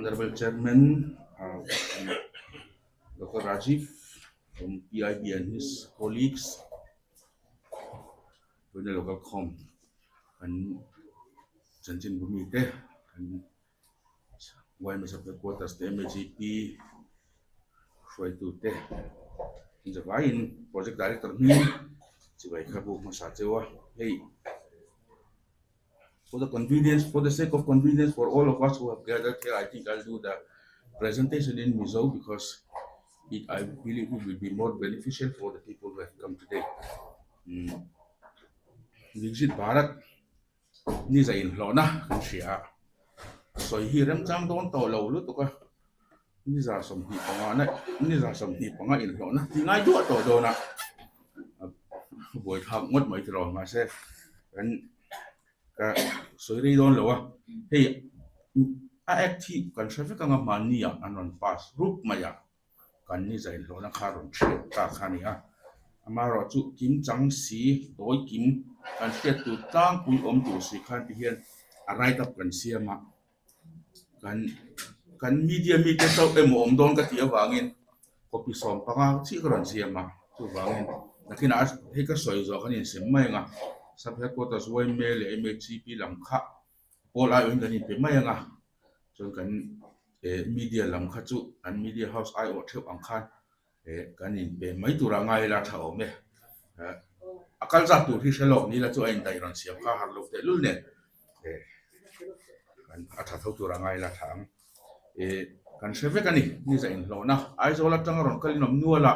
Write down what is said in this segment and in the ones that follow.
Honorable Chairman uh, Dr. Rajiv from PIB and his colleagues tuna local khawm kan chanchinbu mite kan YMA sub headquarters te M_A_G_P hruaitute an zavaiin project director hming chibai kha bu hmasa cheu a hei for the convenience for the sake of convenience for all of us who have gathered here I think I'll do the presentation in Mizo because it I believe it will be more beneficial for the people who have come today umm Viksit Bharat ni za inhlawhna kan hria a sawi hi remchang dawn tawh lo lutuk a ni za 25 na ni za 25 inhlawhna ti ngai duah tawh dawn a buaithlak ngawt mai tiraw mahse kan ka sawi rei dawn lo a hei a act hi kan hre vek anga hmanni ah an rawn pass rup mai a. Kan ni zain hlawhna kha rawn hriat ta kha a ni a, amaherawh chu kim chang si, tawi kim kan hriat tur tlangpui awm tur si khan ti hian a write up kan siam a, kan kan media mite chauh emaw awm dawn ka tih avangin copy 15 chiah ka rawn siam a, chuvangin nakinah hei ka sawi zawh kan insem mai ang a, sub headquarters YMA leh MHCP lam kha pawl aiawhin kan inpe mai ang a. Chuan kan eh media lam kha chu an media house aiawh theuh ang khan eh kan inpe mai tura ngai ila tha awm e. Eh a kal zat tur hi hre lawk ni ila chu a indaih rawn siam kha har lo tehlul nen eh kan a tha tho tura ngai ila tha ang. Eh kan hre vek a ni, ni za inhlawhna Aizawl atanga rawn kal inawm nual a,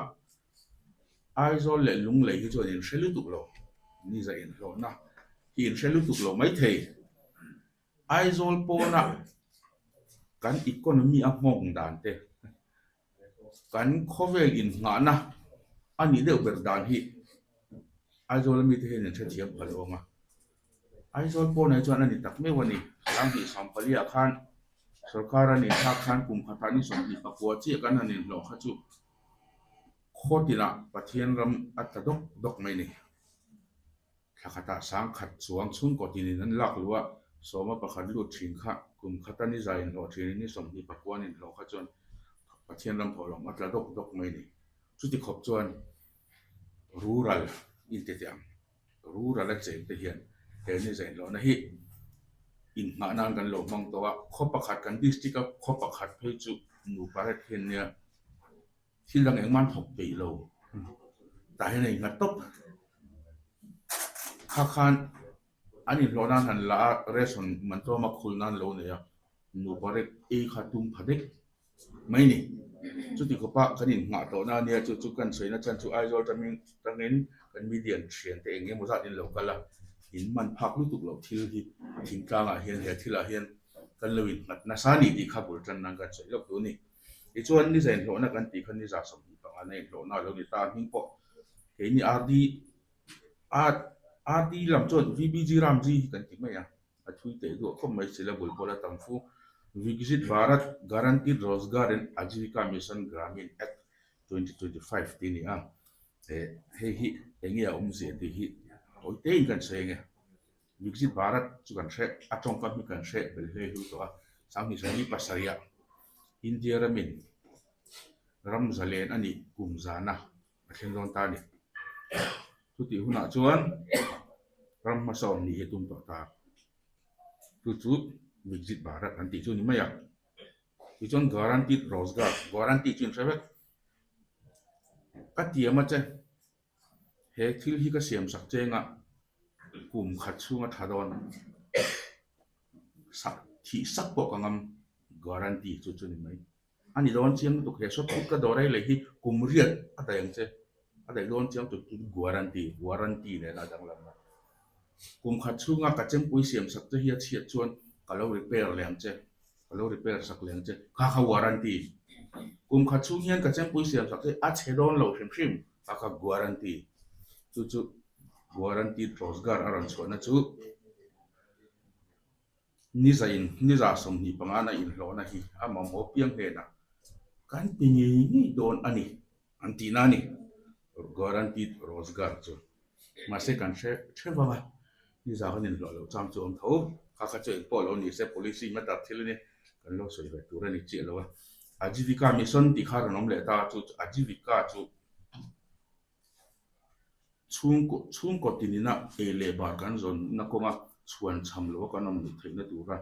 Aizawl leh Lunglei hi chuan inhre lutuk lo, ni za inhlawhna hi inhre lutuk lo maithei. Aizawl pawna kan economy a nghawng dan te, kan khawvel innghahna a nih deuh ber dan hi Aizawl mite hian an hrethiam pha lo ang a. Aizawl pawnah hi chuan a ni tak meuh a ni. 2014 ah khan sorkar a nih thlak khan kum khatah ni 29 chiah kan han inhlawh kha chu khaw tinah Pathian ram a tla dawk dawk mai a ni. Thla khatah sangkhat chuang chhungkaw tinin an lak luh a, sawma pakhat lut thin kha kum khata ni za inhlawh thinin ni 29 an inhlawh kha chuan Pathian ram thawhlawm a tla dawk dawk mai a ni. Chuti khawp chuan rural inte teh ang, rural a cheng te hian he ni za inhlawhna hi inhnah nan kan lo hmang tawh a, khaw pakhat kan district a khaw pakhat phei chu nupa ret hian nia Thil dang engmah an thawk peih lo. Tah hian a innghat tawp. Kha khan an inhlawh nan han la a, ration man tlawm a khul nan lo nei a, nupa rek ei kha tum pha dek mai ni. Chuti khawpa kan inngah tawhna a nia, chu chu kan sawina chhan chu Aizawl tangin tangin kan media thian te eng emaw zat in lo kal a, in man phak lutuk loh thil hi thingtlangah hian he thilah hian kan lo innghat nasa a ni tih kha bul tan nan kan sawi lawk duh a ni. Tichuan ni za inhlawhna kan tih kha ni za 25 na inhlawhna a lo ni ta a, hming pawh keini RD RD lam chuan VBG Ramji hi kan ti mai a, a thui teh duah khawp mai syllable pawh la tam fu. Viksit Bharat Guaranteed Rozgar and Ajeevika Mission Gramin Act 2025 tih a ni a, hei hi eng nge a awmzia tih hi tawi tein kan sawi ang e. Viksit Bharat chu kan hre, a tawngkam hi kan hre bel hle hlu tawh a, 2007 ah India ramin ram zalen a nih kum zana a thleng dawn ta a ni. Chutih hunah chuan ram hmasa awm nih hi a tum tawh ta. Chu chu Viksit Bharat an tih chu a ni mai a. Tichuan Guaranteed Rozgar, guarantee chu in hre vek. Ka tiam a che. He thil hi ka siam sak cheng a, kum khat chhunga tha dawn sak thih sak pawh ka ngam guarantee chu chu ni mai. A ni dawn chiang lutuk he shot put ka dawr ei leh hi kum riat a daih ang che, a daih dawn chiang tuk chu guarantee, warranty nena a danglam a. Kum khat chhunga ka chempui siam sak che hi a chhiat chuan ka lo repair leh ang che. Ka lo repair sak leh ang che. Kha kha warranty. Kum khat chhung hian ka chempui siam sak hi a chhe dawn lo hrim hrim. Kha kha guarantee. Chu chu guaranteed rozgar a rawn chhuahna chu ni za in ni za 25 na inhlawhna hi a mamawh piang hnenah kan ti ngei ngei dawn a ni an tihna a ni. Guaranteed rozgar chu. Mahse kan hre hre vang a, ni za kan inhlawh loh chang chu a awm tho. Kha kha chu engpawh lo ni se policy matter thil a ni. Kan lo sawi ve tur a ni chiah lo a. Ajivika Mission tih kha rawn awm leh ta chu Ajivika chu chhungkaw chhungkaw tinina ei leh bar kan zawnna kawnga chhuan cham loa kan awm luh theihna tura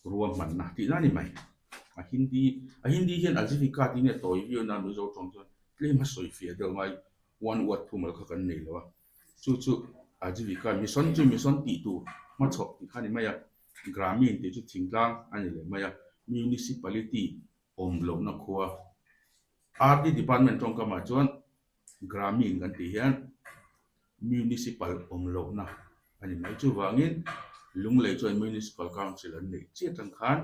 ruahmanna tihna a ni mai. A Hindi a Hindi hian Ajivika tih nge tawi viau na Mizo tawng chuan tlem a sawi fiah deuh ngai one word thumal kha kan nei lo a. Chu chu Ajivika Mission chu Mission tih tur hmachhawp tih kha a ni mai a. Gramin tih chu thingtlang a ni leh mai a, Municipality awm lohna khua. RD Department tawngkamah chuan Gramin kan tih hian Municipal awm lohna a ni mai. Chuvangin Lunglei chuan Municipal Council an neih chiah atang khan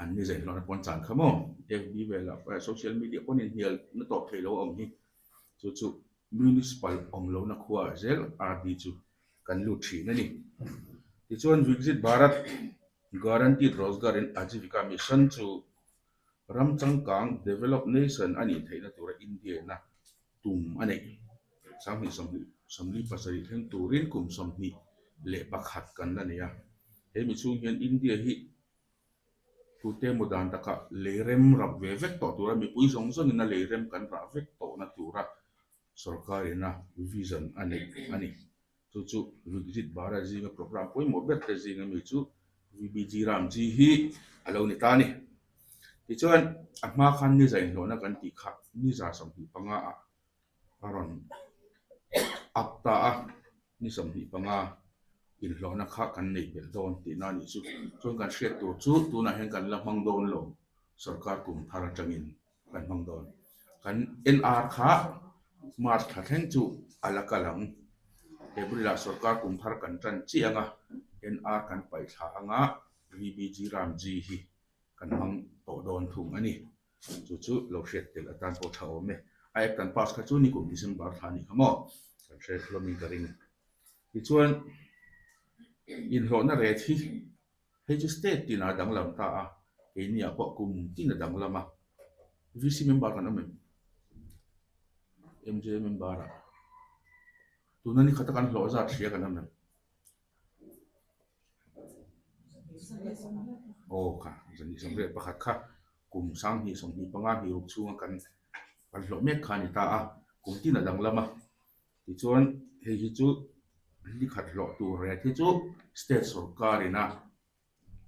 an ni zaih hlawhna pawn chan kha maw? FB velah social media pawn inhnial na tawp thei lo a awm hi. Chu chu Municipal awm lohna khuaah zel RD chu kan lut thin a ni. Tichuan Viksit Bharat Guaranteed Rozgar in Ajivika Mission chu ram changkang Developed Nation a nih theihna tura India-na tum a neih. 2027 thleng turin kum 21 kan la nei a. He mi chhung hian India hi tute emaw dan takah lei rem rap ve vek tawh tura mipui zawng zawngin a lei rem kan rah vek tawhna tura sorkarina vision a neih a ni. Chu chu Viksit Bharat zinga programme pawimawh ber te zinga mi chu VBG Ramji hi a lo ni ta a ni. Tichuan a hma khan ni zainhlawhna kan tih kha ni 25 ah a rawn up ta a, ni 25 inhlawhna kha kan neih belh dawn tihna a nih chu. Chuan kan hriat tur chu tunah hian kan la hmang dawn lo, sorkar kum thar atangin kan hmang dawn. Kan NR kha March thla thleng chu a la kal ang. April ah sorkar kum thar kan tan chiah ang a, NR kan paih thla ang a, VBG Ramji hi kan hmang tawh dawn thung a ni. Chu chu lo hriat tel atan pawh tha awm e. A act kan pass kha chu nikum December thla a nih kha maw? Kan hre hlawmin ka ring. Tichuan, inhlawhna ret hi hei chu state tinah a danglam ta a, keiniah pawh kum tin a danglam a. VC member kan awm em? MJ member ah tuna ni khata kan hlawh zat hria kan awm em? Aw kha 221 kha kum 2025 hnih ruk chhunga kan kan hlawh mek kha a ni ta a, kum tin a danglam a. Tichuan hei hi chu ni khat hlawh tur rêt hi chu state sorkar ina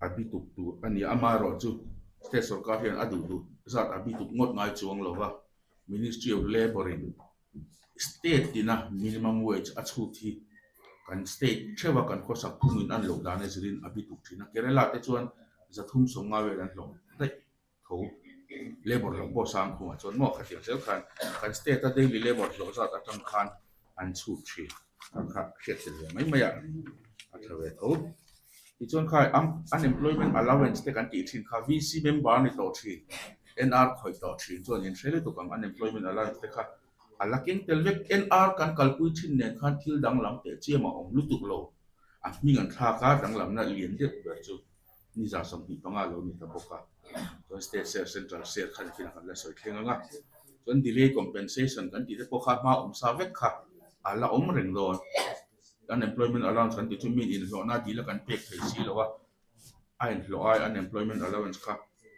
a bituk tur a ni a, amaherawhchu state sorkar hian a duh duh zat a bituk ngawt ngai chuang lo va, Ministry of Labour in State tina minimum wage a chhut hi kan state theuha kan khawsak phungin an loh dan a zirin a bituk thin a. Kerala te chuan 350 vel an hlawh daih tho. Labour lam pawh sang khungah chuan maw khatiang zel khan kan state a daily labour hlawh zat atang khan an chhut thin a kha hriat tel ve mai mai a, a tha ve tho. Tichuan kha unemployment allowance te kan tih thin kha VC member ni tawh thin, NR khawih tawh thin chuan in hre lutuk ang unemployment allowance te kha a la keng tel vek. NR kan kalpui thin nen khan thil danglam teh chiam a awm lutuk lo. A hming an thlak a, danglamna lian deuh ber chu ni 25 lo ni ta bawk a. Chuan state share, central share kha nikin ah kan la sawi thleng ang a. Chuan delay compensation kan tih te pawh kha hma awm sa vek kha a la awm reng dawn. Unemployment allowance kan tih chu mi inhlawhna dil a kan pek thei si lo a, a inhlawh ai unemployment allowance kha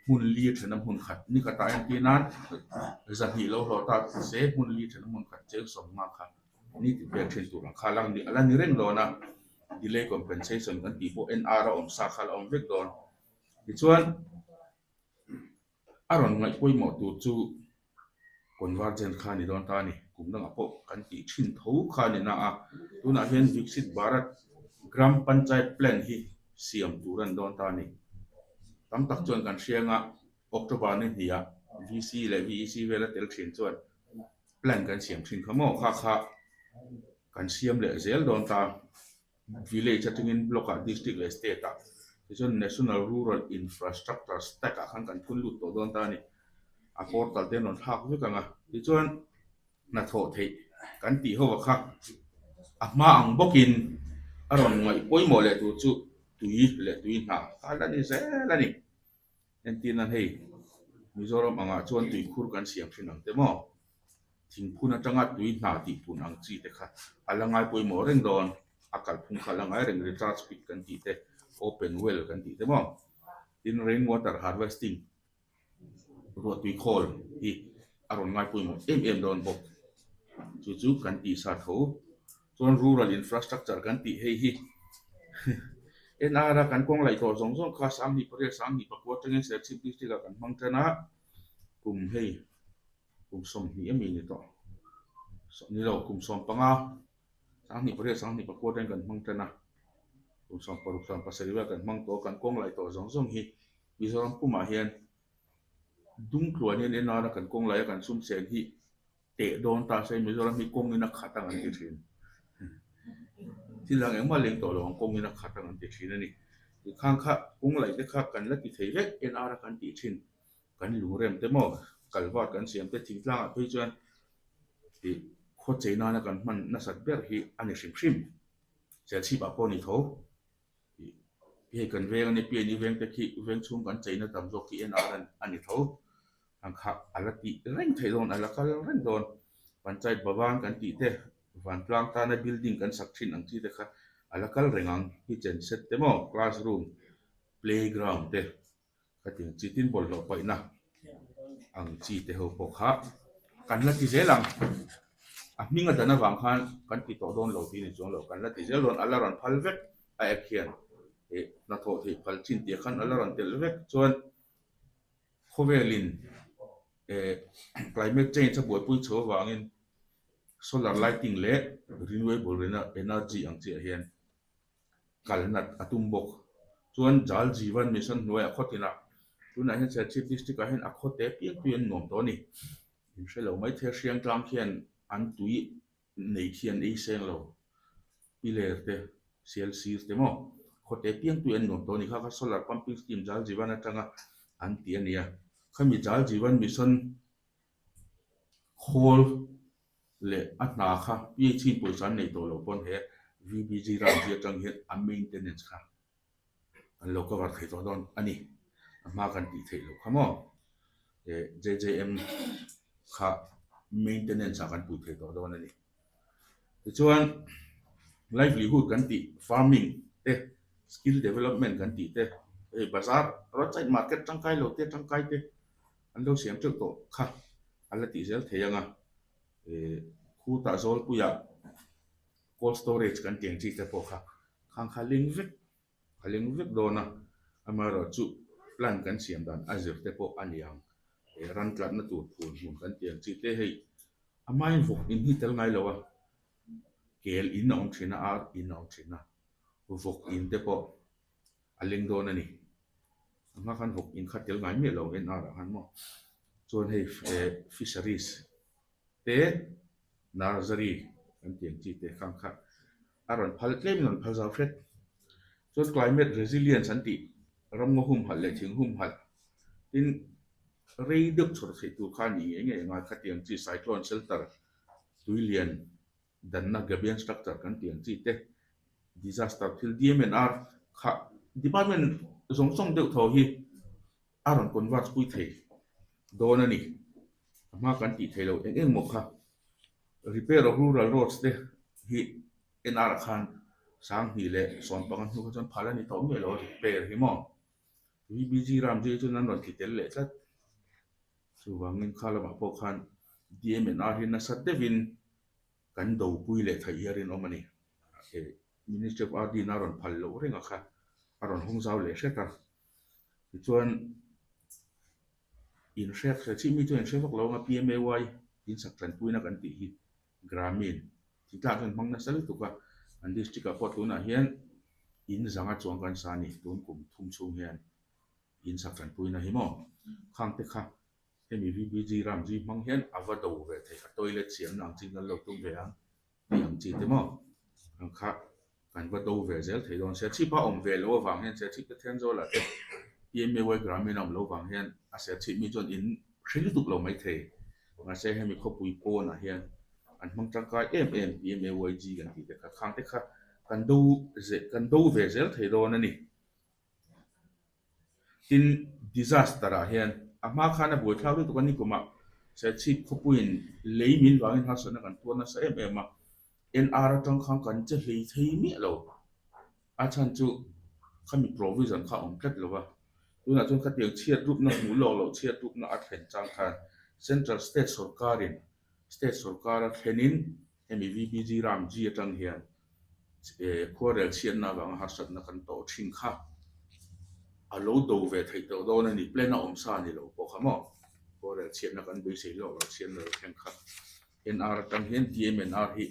hmun li a then a hmun khat ni khatah entir nan 200 lo hlawh ta se hmun li a then a hmun khat cheng 50 kha ni ti pek thin tur ang kha a la ni reng dawn a, delay compensation kan tih pawh NR a awm sa kha a la awm vek dawn. Tichuan. A rawn ngaih pawimawh tur chu convergent kha a ni dawn ta a ni. Kum dangah pawh kan tih thin tho kha a ni na a, tunah hian Viksit Bharat Gram Panchayat Plan hi siam tur a ni dawn ta a ni. Tam tak chuan kan hria anga October ni hniah VC leh VEC vel a tel thin chuan plan kan siam thin kha maw kha kha kan siam leh zel dawn ta. Village atangin Block ah District leh State ah tichuan National Rural Infrastructure Stack ah khan kan phun lut tawh dawn ta a ni. A portal te an rawn thlak vek ang a, tichuan hnathawh theih kan tih ho ah kha a hma ang bawkin a rawn ngaih pawimawh leh tur chu tui leh tui hna kha la ni zel a ni. Entir nan hei Mizoram angah chuan tuikhur kan siam thin ang te maw? Thingphun atanga tui hna tih pun ang chi te kha a la ngai pawimawh reng dawn, a kalphung kha a la ngai reng, recharge pit kan tih te, open well kan tih te maw? Tin, rain water harvesting, ruahtui khawl hi a rawn ngai pawimawh em em dawn bawk. Chu chu kan tih sa tho. Chuan rural infrastructure kan tih hei hi NR a kan kawng laih tawh zawng zawng kha 28 24 atangin Serchhip district ah kan hmang tan a, kum hei kum 20 ami ni tawh ni lo kum 15 28 24 atangin kan hmang tan a, kum 16 17 vel kan hmang tawh a, kan kawng laih tawh zawng zawng hi Mizoram pumah hian dungtluan hian NR a kan kawng laih a kan sum sen hi teh dawn ta se Mizoram hi kawngin a khat ang an ti thin. Thil dang engmah leng tawh lo ang kawngin a khat ang an ti thin a ni. Tikhang kha kawng laih te kha kan la ti thei vek NR a kan tih thin. Kan lungrem te maw kalvat kan siam te thingtlangah phei chuan ih khaw chei nana kan hman nasat ber hi a ni hrim hrim. Serchhipah pawh a ni tho. Hei kan veng a ni PNE veng te khi veng chhung kan cheina tam zawk khi NR a ni tho. Ang kha a la tih reng theih dawn a la kal reng dawn. Panchayat Bhavan kan tih te vantlang tana building kan sak thin ang chi te kha a la kal reng ang. Kitchen set te maw classroom playground te Khatiang chi tin bawlhhlawh paihna ang chi te ho pawh kha kan la ti zel ang. A hming a dan avang khan kan ti tawh dawn lo tih ni chuang lo, kan la ti zel dawn, a la rawn phal vek a app hian ih hnathawh theih phal chin tih khan a la rawn telh vek chuan khawvelin eh climate change a buaipui chho avangin solar lighting leh renewable energy ang chiah hian kal nat a tum bawk. Chuan Jal Jeevan Mission hnuaiah khaw tinah tunah hian Serchhip District ah hian a khaw te piang tui an nuam tawh a ni. In hre lo mai thei Hriangtlang khian an tui nei khi an ei seng lo. Piler te, Sialsir te maw khaw te piang tui an nuam tawh a ni. Kha kha Solar Pumping Scheme Jal Jeevan atanga an ti a nia. Khami Jal Jeevan Mission Khawl leh a hna kha PHC pawisa an nei tawh lo pawn he VBG Ramji atang hian a maintenance kha an lo cover thei tawh dawn a ni. A hma kan tih theih loh kha maw? He JJM kha maintenance ah kan pui thei tawh dawn a ni. Tichuan livelihood kan tih farming te skill development kan tih te hei bazar roadside market tangkai lo te tangkai te an lo siam teuh tawh kha a la tih zel thei ang a, eh khutah Zawlpuiah cold storage kan tih ang chi te pawh kha khang kha ling vek a ling vek dawn a, amaherawhchu plan kan siam dan a zir te pawh a ni ang, eh ran tlatna tur phun hmun kan tih ang chi te hei a hmain vawk in hi tel ngai lo a, kel in a awm thin a, ar in a awm thin a, vawk in te pawh. a leng dawn a ni. A hma khan vawk in kha tel ngai miah lo NR ah khan maw. Chuan hei eh fisheries te nursery kan tih ang chi te khang kha a rawn phal tlem in a rawn phal zau hret. Chuan climate resilience an tih ramngaw humhalh leh thing humhalh tin rei deuh chhawr theih tur kha a nih ngei ngei anga khatiang chi cyclone shelter tuilian Danna Gabion structure kan tih ang chi te, disaster thil DMNR kha department zawng zawng deuh tho hi a rawn converge pui thei dawn a ni. A hma kan tih theih loh eng eng maw kha repair of rural roads te hi NR ah khan 2015 hnu kha chuan phal a ni tawh miah lo a repair hi maw. VBG Ramji chuan an rawn ti tel leh tlat. Chuvangin kha lamah pawh khan DMNR hi nasa deuhin kan dopui leh theih hi a rinawm a ni. Ministry of RD in a rawn phal loh reng a kha a rawn hawng zau leh hret a. Tichuan inhrek hre chih mi chuan inhre vak lo anga PMAY insak tanpuina kan tih hi Gramin thingtlak hian hmang nasa lutuk a, an district ah pawh tunah hian in zanga chuang kan sa a ni tun kum thum chhung hian. In sak tanpuina hi maw? Khang te kha hemi VBG Ramji hmang hian a va do ve thei a toilet siamna ang chin kan lo tum ve ang tih ang chi te maw? Ang kha kan va do ve zel thei dawn. Serchhip a awm ve loh avang hian Serchhip te Thenzawl ah te PMAY Gramin a awm loh vang hian a Serchhip mi chuan in hre lutuk lo mai thei. Mahse hemi khawpui pawnah hian an hmang tangkai em em PMAYG kan tih te kha khang te kha kan do kan do ve zel thei dawn a ni. Tin, disaster ah hian a hma khan a buaithlak lutuk a ni kumah Serchhip khawpuiin lei min vangin harsatna kan tuar nasa em em a, NR atang khan kan che hlei thei miah lo. A chhan chu khami provision kha a awm tlat lo va. Tunah chuan khatiang chhiat rupna hmuh lawk loh chhiat rupna a thlen chang khan Central State sawrkarin State sawrkara thlenin hemi VBG Ramji atang hian khuarel chhiatna avanga harsatna kan tawh thin kha a lo do ve theih tawh dawn a ni. Plan a awm sa a ni lo pawh kha maw? Khuarel chhiatna kan beisei lawk loh chhiatna lo thleng kha NR atang hian DMNR hi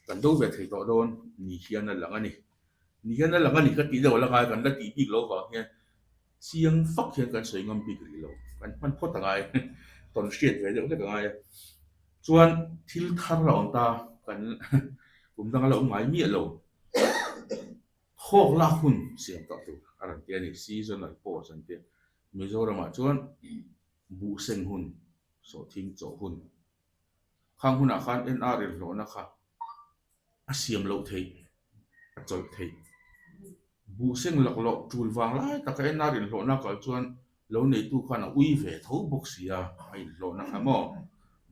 kan do ve thei tawh dawn ni hian a lang a ni. Ni hian a lang a ni ka tih deuh a la ngai, kan la tih bik lo vang hian chiang fak hian kan sawi ngam bik rih lo. Kan hman phawt a ngai, tawn hriat ve deuh hlek a ngai a. Chuan thil thar a awm ta, kan kum danga la awm ngai miah lo. Thawk lak hun siam tawh tur a rawn ti a ni, seasonal pause an ti a. Mizoramah chuan buh seng hun, sawhthing chawh hun Khang hunah khan NR inhlawhna kha a siam loh theih, a chawlh theih. Buh seng laklawh tul vang lai taka NR inhlawhna kal chuan lo neitu khan a ui ve tho bawk si a, a inhlawhna kha maw?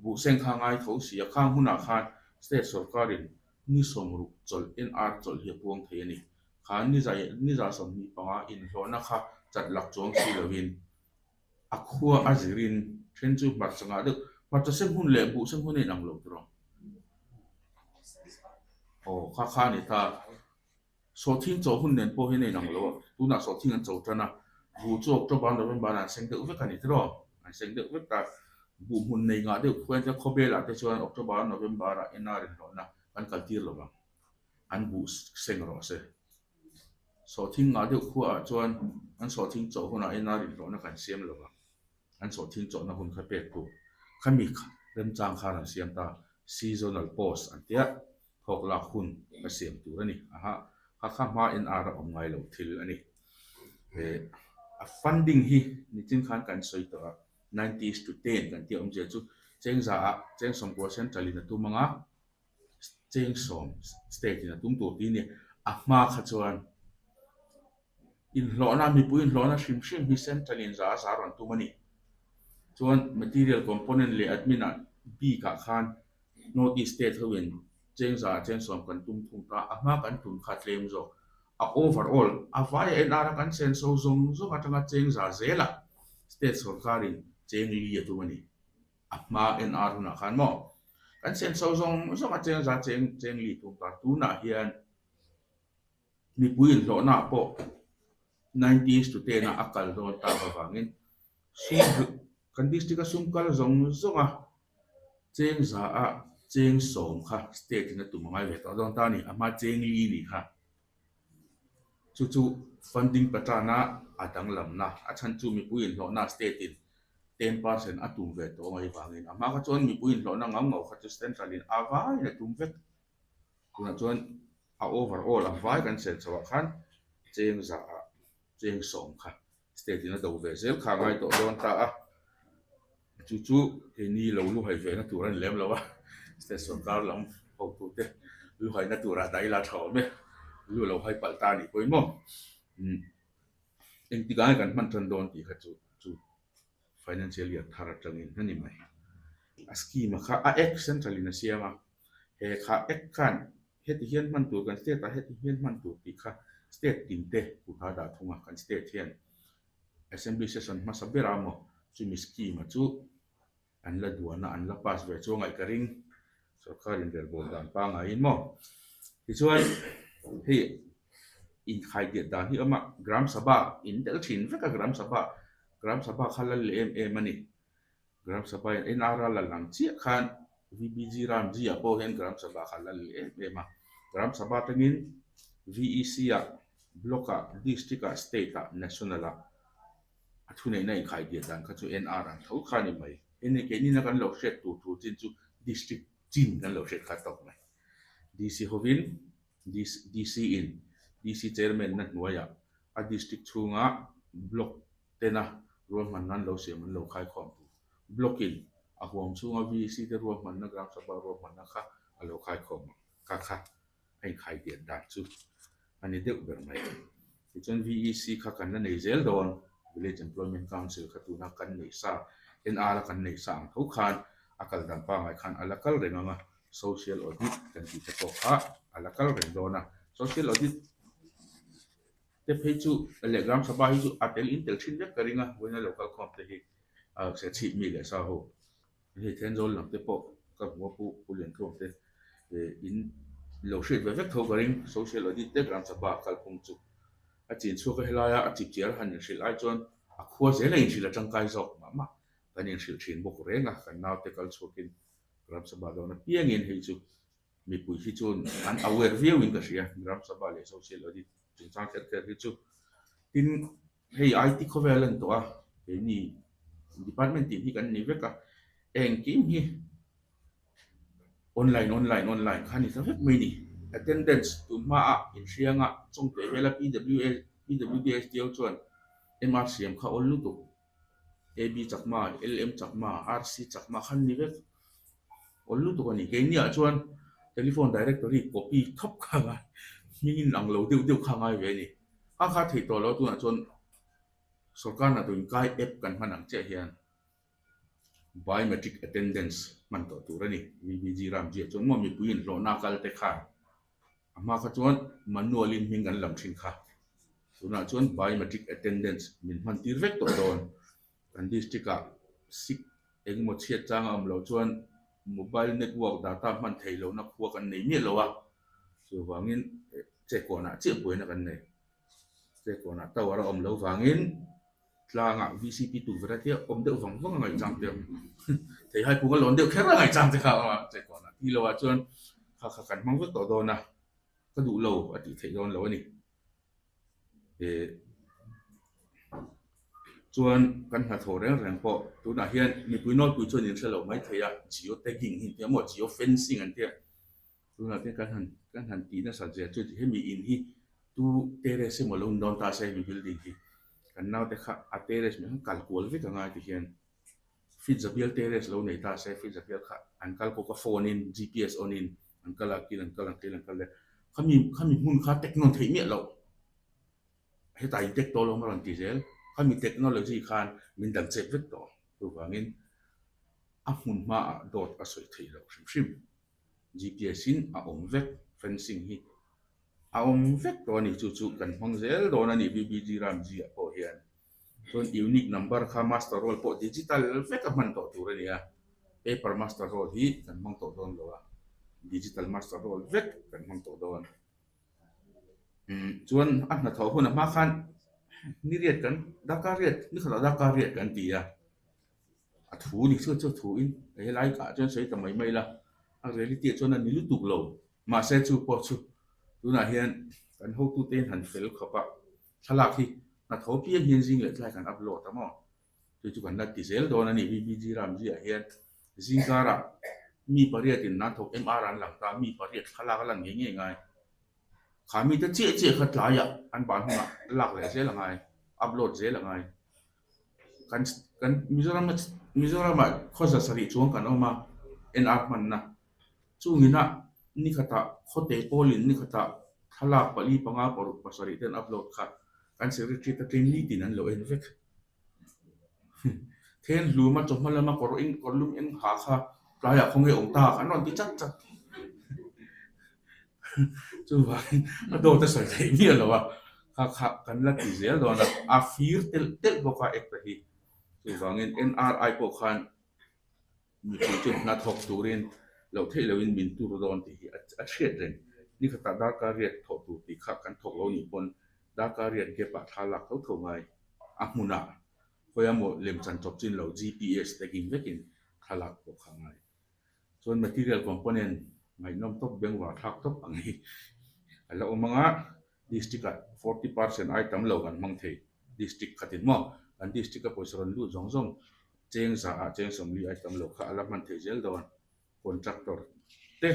Buh seng kha a ngai tho si a, khang hunah khan state sorkarin ni sawmruk chawlh NR chawlh hi a puang thei a ni. Kha ni 25 inhlawhna kha chat lak chuang si lovin A khua a zirin then chu hmarcha ngah deuh, hmarcha sen hun leh buh sen hun a inang lo tur ang. Aw kha kha a ni ta. Sawhthing chaw hun nen pawh hian a inang lo a, tunah sawhthing an cho tan a, buh chu October, November ah an seng deuh vek a ni tiraw? An seng deuh vek ta. Buh hmun nei ngah deuh khuain chuan khawvelah te chuan October, November ah NR inhlawhna kan kaltir lo vang. An buh seng rawh se. Sawhthing ngah deuh khuaah chuan an sawhthing chawh hunah NR inhlawhna kan siam lo vang. An sawhthing chawhna hun kha pek tur khami remchang khan an siam ta. Seasonal post an tia thawk lak hun ka siam tur a ni. Aha, kha kha hma NR a awm ngai lo thil a ni. He a funding hi nichin khan kan sawi tawh a, 90 is to 10 kan tih awmzia chu cheng zaah cheng 90 central in a tum ang a, Cheng 10 state in a tum tur tih a ni. A hma kha chuan inhlawhna, mipui inhlawhna hrim hrim hi central in za a za rawn tum a ni. Chuan material component leh admin ah bik ah khan North East state ho in cheng za ah cheng 10 kan tum thung ta, a hma kan tum kha tlem zawk. A overall a vai a NR a kan senso zawng zawng atanga cheng za zel a state sorkar in cheng li a tum a ni. A hma NR hunah khan maw kan senso zawng zawng a cheng za cheng cheng li tum ta tunah hian mipui inhlawhna ah pawh 90 is to 10 ah a kal dawn tak avangin sum kan district a sum kal zawng zawng a cheng za a cheng 10 kha state in a tum a ngai ve tawh dawn ta a ni a hma cheng li nih kha. Chu chu funding pattern-a a danglamna, a chhan chu mipui inhlawhna state-in 10% a tum ve tawh mai vangin a hma kha chuan mipui inhlawhna ngau ngau kha chu central-in a vaiin a tum vek. Tunah chuan a overall a vai kan sel chhoah khan cheng zahah cheng 10 kha State in a do ve zel kha a ngai tawh dawn ta a, chu chu keini lo luhai ve na tur a ni lem lo a, state sorkar lam hotute luhai na turah dah ila tha awm e, lu lo hai palh ta a nih pawhin maw umm engtik ah nge kan hman tan dawn tih kha chu chu financial year thar atangin a ni mai. A scheme a kha a act central in a siam a, he kha act khan Heti hian hman tur kan state ah heti hian hman tur tih kha state tin te kut a dah thung a, kan state hian assembly session hmasa ber a maw chumi scheme a chu an la duan a, an la pass ve chu a ngaih ka ring sorkar inrelbawl dan pangaiin maw. Tichuan hei inkhaidiat dan hi a awm a, Gram Sabha in tel thin vek a Gram Sabha, Gram Sabha kha lal leh em em a ni. Gram Sabha in NRA la lang chiah khan VBG Ramji ah pawh hian Gram Sabha kha la leh em em a. Gram Sabha atangin VEC ah, Block ah, District ah, State ah, National ah a thuneihna inkhaidiat dan kha chu NR ang tho kha a ni mai. Enge keinin a kan lo hriat tur tur chin chu District chin kan lo hriat kha tawk mai. DC hovin DC in DC Chairman na hnuaiah a District chhunga Block tena ruahmanna an lo siam an lo khaikhawm tur. Block in a huam chhunga VC te ruahmanna Gram Sabha ruahmanna kha a lo khaikhawm ang. Kha kha a inkhaidiat dan chu a ni deuh ber mai. Tichuan VEC kha kan la nei zel dawn, Village Employment Council kha tuna kan neih sa, NR a kan neih sa ang tho khan a kal dan pangngai khan a la kal reng ang a, Social Audit kan tih te pawh kha a la kal reng dawn a. Social Audit. Te phei chu leh Gram Sabha hi chu a tel in tel thin vek ka ring a, vawiina lo kal khawm te hi Serchhip mi leh sa ho. Hei Thenzawl lam te pawh ka hmu a Pu Pu Liantluang te in lo hriat ve vek tho ka ring Social Audit te Gram Sabha kalphung chu a chin chhuak a helaia a chipchiar a han inhrilh ai chuan a khua zel a inhrilh a tangkai zawk mah mah kan inhrilh thin bawk reng a, kan naute kal chhuakin Gram Sabha dawn apiangin hei chu mipui hi chuan an aware viau in ka hria Gram Sabha leh Social Audit chungchang kher kher hi chu tin Hei IT khawvel a ni tawh a, keini department tih hi kan ni vek a, engkim hi online online online kha a ni ta vek mai a ni. Attendance tun hmaah inhrianga chawngte vela PWA PWDSDO chuan MR siam kha awl lutuk, AB Chakma, LM Chakma, RC Chakma kha an ni vek, awl lutuk a ni. Keiniah chuan telephone directory copy thawp kha a ngai, hming inang lo deuh deuh kha a ngai ve a ni. A kha theih tawh lo tunah chuan sorkar hnathawh inkai app kan hman ang chiah hian biometric attendance hman tawh tur a ni. VBG Ramji ah chuan maw mipui inhlawhna kal te khan a hma kha chuan manual in hming kan lam thin kha. Tunah chuan biometric attendance min hman tir vek tawh dawn. Kan district ah sik engemaw chhiat chang a awm loh chuan mobile network data hman theih lohna khua kan nei miah lo a, chuvangin Chekawnah chiah buaina kan nei. Chekawnah tower a awm loh vangin tlangah VCP tukverh a tia awm deuh vang vang a ngaihchang te theihai pung a lawn deuh kher a ngaihchang te kha a awm a, Chekawnah ti loah chuan kha kha kan hmang vek tawh dawn a, ka duh lo a tih theih dawn lo a ni. Chuan kan hnathawh reng reng pawh tunah hian mipui nawlpui chuan in hre lo mai thei a, geo tagging hi an tia maw geo fencing an tia tunah te kan han kan han tih nasat zia chu hemi in hi tu terrace emaw lo ni dawn ta se hemi building hi kan naute kha a terrace mai khan kal kual vek a ngai ti hian feet zabial terrace lo nei ta se feet zabial kha an kal kawk a phone in GPS on in an kal a kil an kal ang kil an kal leh khami khami hmun kha techno theih miah loh hetah in tech tawh lo a rawn ti zel khami technology khan min dang chep vek tawh chuvangin a hmun hmaah dawt a sawi theih loh hrim hrim. GPS in a awm vek fencing hi a awm vek tawh a ni chu chu kan hmang zel dawn a ni BBG Ramji ah pawh hian chuan unique number kha master roll pawh digital vek a hman tawh tur a ni a paper master roll hi kan hmang tawh dawn lo a digital master roll vek kan hmang tawh dawn umm chuan a hnathawh hun a hma khan ni riat kan darkar riat ni khatah darkar riat kan ti a. A thu ni chu chu thu in helai ah chuan sawi ta mai mai la, a reality ah chuan a ni lutuk lo. Mahse chu pawh chu tunah hian kan hotute in han fel khawp a, thlalak hi hnathawh piang hian zing leh tlai kan upload a maw? Chu chu kan la ti zel dawn a ni BBG Ramji ah hian zing karah mi pariat in nan thawk MR an lang ta, mi pariat thlalak a lan ngei ngei ngai. Kha mite chiah chiah kha tlaiah an ban hunah lak leh zel a ngai, upload zel a ngai. Kan kan Mizoram Mizoramah khawza sarih chuang kan awm a, NR hmanna. Chungina ni khatah khawte pawlin ni khatah thlalak pali panga paruk pasarih te an upload kha kan secretary te tlem nitin an lo en vek. Then hluma chawhma lama kawr eng kawr lum eng ha kha tlaiah khawnge awm tak an rawn ti chat chat. Chuvangin a dawt a sawi theih miah lo a, kha kha kan la ti zel dawn a, a fir telh telh bawk a act-a hi. Chuvangin NRI pawh khan mipui chu hna thawk turin loh theih loin min tur dawn tih hi a hriat reng. Ni khatah darkar riat thawh tur tih kha kan thawk lo nih pawn darkar riat gap ah thla lak tho tho ngai. A hmunah khawi emaw lemchan chawp chin lo GPS tagging vekin thla lak pawh kha ngai. Chuan material component ngaihnawm tawp bengvar thlak tawp ang hi a la awm ang a, district ah 40% ai tam lo kan hmang thei district khatin maw kan district a pawisa rawn lut zawng zawng cheng za ah cheng sawmli ai tam lo kha a la hman thei zel dawn contractor te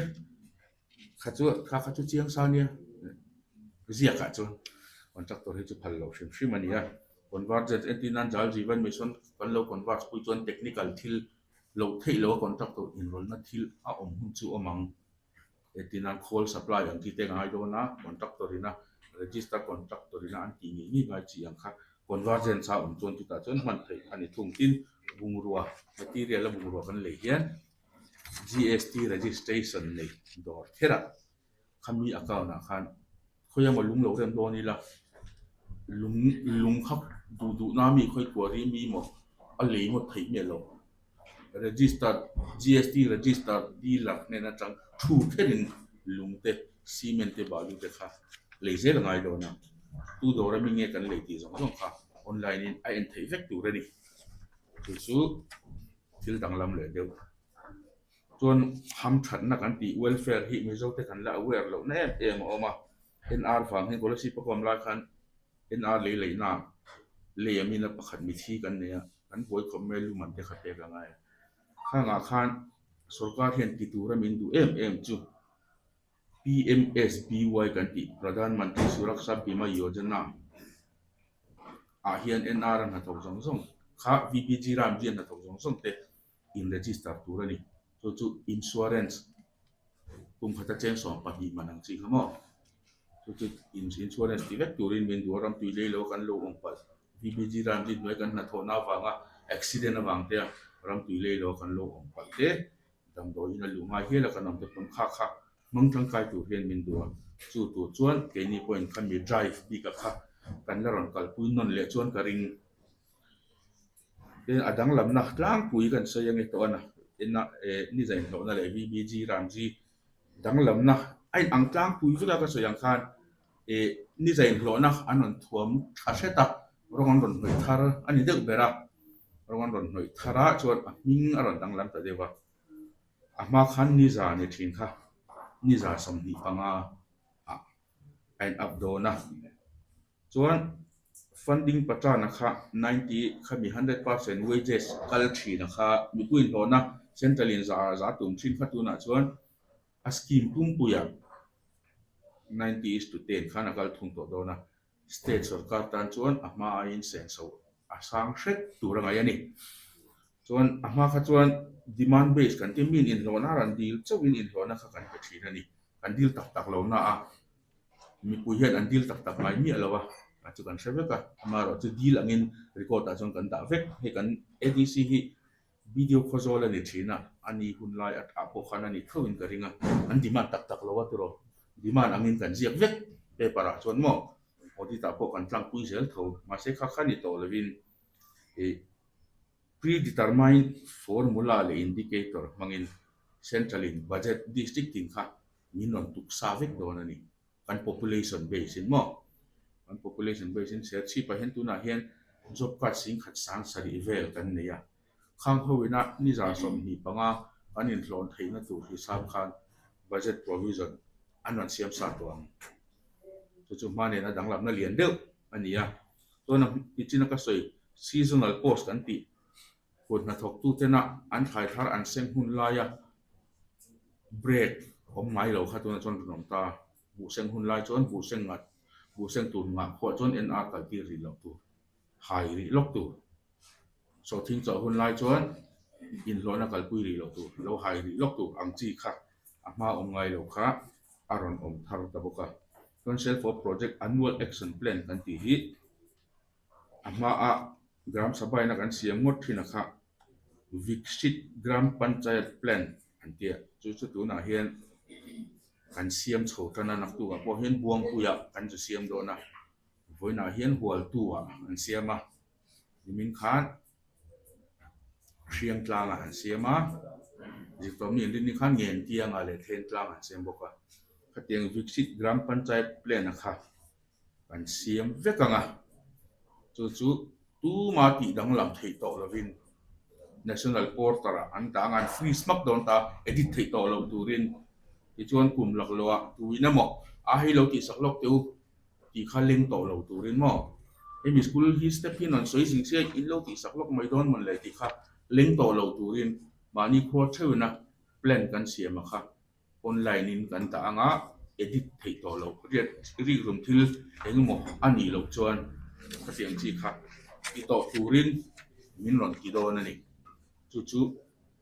kha chu kha kha chu chiang sa nia ziak ah chuan contractor hi chu phal loh hrim hrim a ni a convergence entir nan Jal Jeevan Mission kan lo converge pui chuan technical thil Loh theih loh a contractor inrawlhna thil a awm hun chu awm ang. Entirna khawl supply ang chi te ngai dawn a, contractor ina register contractor ina an tih ngei ngei ngai chi ang kha convergence a awm chuan chutah chuan hman theih a ni thung. Tin, bungrua material a bungrua kan lei hian GST registration nei dawr kherah khami account ah khan khawi emaw lung lo rem dawn ila. Lung lung kha duh duhna mi khawi kuari mi maw a lei ngawt theih miah lo. Registered GST registered dealer hnen atang thu kherin lung te cement te balu te kha lei zel a ngai dawn a. Tu dawr ami nge kan lei tih zawng zawng kha online in a en theih vek tur a ni. Chu chu thil danglam leh deuh. Chuan hamthatna kan tih welfare hi Mizo te kan la aware lohna em em a awm a. NR vang hian Kolasib a kawm lai khan NR lei leihna lei a mina pakhat mithi kan nei a, kan buai khawp mai a luman te kha pek a ngai a. Khangah khan sorkar hian ti tura min duh em em chu PMSBY kan tih Pradhan Mantri Suraksha Bima Yojana ah hian NR a hnathawk zawng zawng kha VBG Ramji a hnathawk zawng zawng te in register tur a ni. Chu chu insurance kum khata cheng 12 man ang chi kha maw? Chu chu insurance ti vek turin min duh a, ram tui lei lo kan lo awm palh. VBG Ramji hnuai kan hnathawhna avanga accident avang te a ram tui lei lo kan lo awm palh te, damdawiin a luh ngai hial a kan awm te pawn kha kha hmang tangkai tur hian min duh a. Chu tur chuan keini pawhin khami drive bik a kha kan la rawn kalpui nawn leh chuan ka ring. Tin, a danglamna tlangpui kan sawi ange tawh a na, ena eh ni zainhlawhna leh VBG Ramji danglamna a inang tlangpui vek a ka sawi ang khan eh ni zainhlawhna an rawn thuam tha hret a, rawng an rawn hnawih thar a ni deuh ber a, rawng an rawn hnawih thar a chuan a hming a rawn danglam ta deuh a, a hma khan ni za ni thin kha ni za 25 ah a in up dawn a. Chuan funding pattern-a kha 90 khami 100% wages kal thina kha mipui inhlawhna central in za za tum thin kha tunah chuan a scheme pumpuiah 90 is to 10 khan a kal thung tawh dawn a, state sorkar tan chuan a hma aiin senso a sang hret tur a ngaih a ni. Chuan a hma kha chuan demand base kan ti miin inhlawhna a rawn dil chauhin inhlawhna kha kan pe thin a ni, kan dil tak tak lo na a. Mipui hian an dil tak tak ngai miah lo a, a chu kan hre vek a, amaherawh chu dil angin record ah chuan kan dah vek. Hei kan ADC hi video khawzawl a ni thin a, a ni hun lai a ah pawh khan a ni tho in ka ring a, an demand tak tak lo a tiraw, demand angin kan ziak vek paper ah chuan maw audit ah pawh kan tlangpui zel tho, mahse kha kha ni tawh lovin ih pre-determined formula leh indicator hmangin central in budget district tin kha min rawn tuk sa vek dawn a ni. Kan population base in maw? Kan population base in Serchhip ah hian tunah hian job card singkhat sang sarih vel kan nei a. Khang ho ina ni 25 kan inhlawn theihna tur hisap khan budget provision an rawn siam sa tawh ang. Chu chu hma nena danglamna lian deuh a ni a. Chuan a nichin a ka sawi seasonal post kan tih kut hnathawktutena an thlai thar an seng hun laia Break awm ngai lo kha tunah chuan rawn awm ta. Buhseng hun lai chuan buhseng ngah buhseng tur ngah khuah chuan NR kal tir rih loh tur, hai rih lawk tur. Sawhthing chawh hun lai chuan inhlawhna kalpui rih loh tur, lo hai rih lawk tur ang chi kha a hma awm ngai lo kha a rawn awm thar ta bawk a. Chuan Self of Project Annual Action Plan kan tih hi a hmaa Gram Sabha ina kan siam ngawt thin a kha Viksit Gram Panchayat Plan an ti a, chu chu tunah hian kan siam chho tan a, naktukah pawh hian Buangpuiah kan zu siam dawn a, vawiinah hian Hualtu-ah an siam a, nimin khan Hriangtlangah an siam a, Zirtawmni an rinni khan Ngentiangah leh Thentlangah an siam bawk a, khatiang Viksit Gram Panchayat Plan-a kha Kan siam vek ang a, chu chu tuma tih danglam theih tawh lovin National Portal ah an dah ang a, an freeze hmak dawn ta, edit theih tawh loh turin tichuan kum lak loh ah tuin emaw a hei lo tihsak lawk teh u tih kha leng tawh lo turin maw hemi school hi step hi an rawn sawi zing sia in lo tihsak lawk mai dawn mawn le tih kha leng tawh lo turin mahni khua theuhin a plan kan siam a kha. Online in kan dah anga edit theih tawh loh riat rikrum thil engemaw a nih loh chuan khatiang chi kha ti tawh turin min rawn ti dawn a ni. Chu chu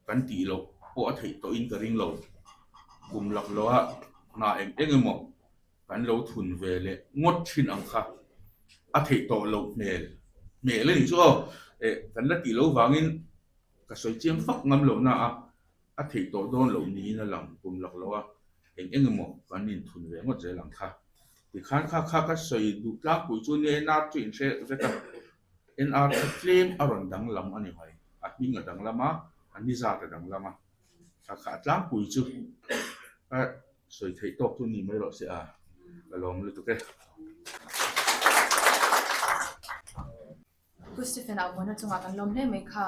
kan tih loh pawh a theih tawhin ka ring lo. Kum lak loha hna eng eng emaw kan lo thun ve leh ngawt thin ang kha a theih tawh loh hmel hmel a nih chu aw. Eh kan la tih loh vangin ka sawi chiang fak ngam loh na a. A theih tawh dawn loh niin a lang kum lak lo a, eng eng emaw kan inthun ve ngawt zel ang kha. Tikhan kha kha ka sawi duh tlangpui chu nia NR chu inhre vek a, NR kha tlem a rawn danglam a ni mai, a hming a danglam a, a ni zat a danglam a, kha kha a tlangpui chu ka sawi theih tawk chu ni mai rawh se a, ka lawm lutuk e. Pu Stephen-a awmna chungah kan lawm hle mai kha.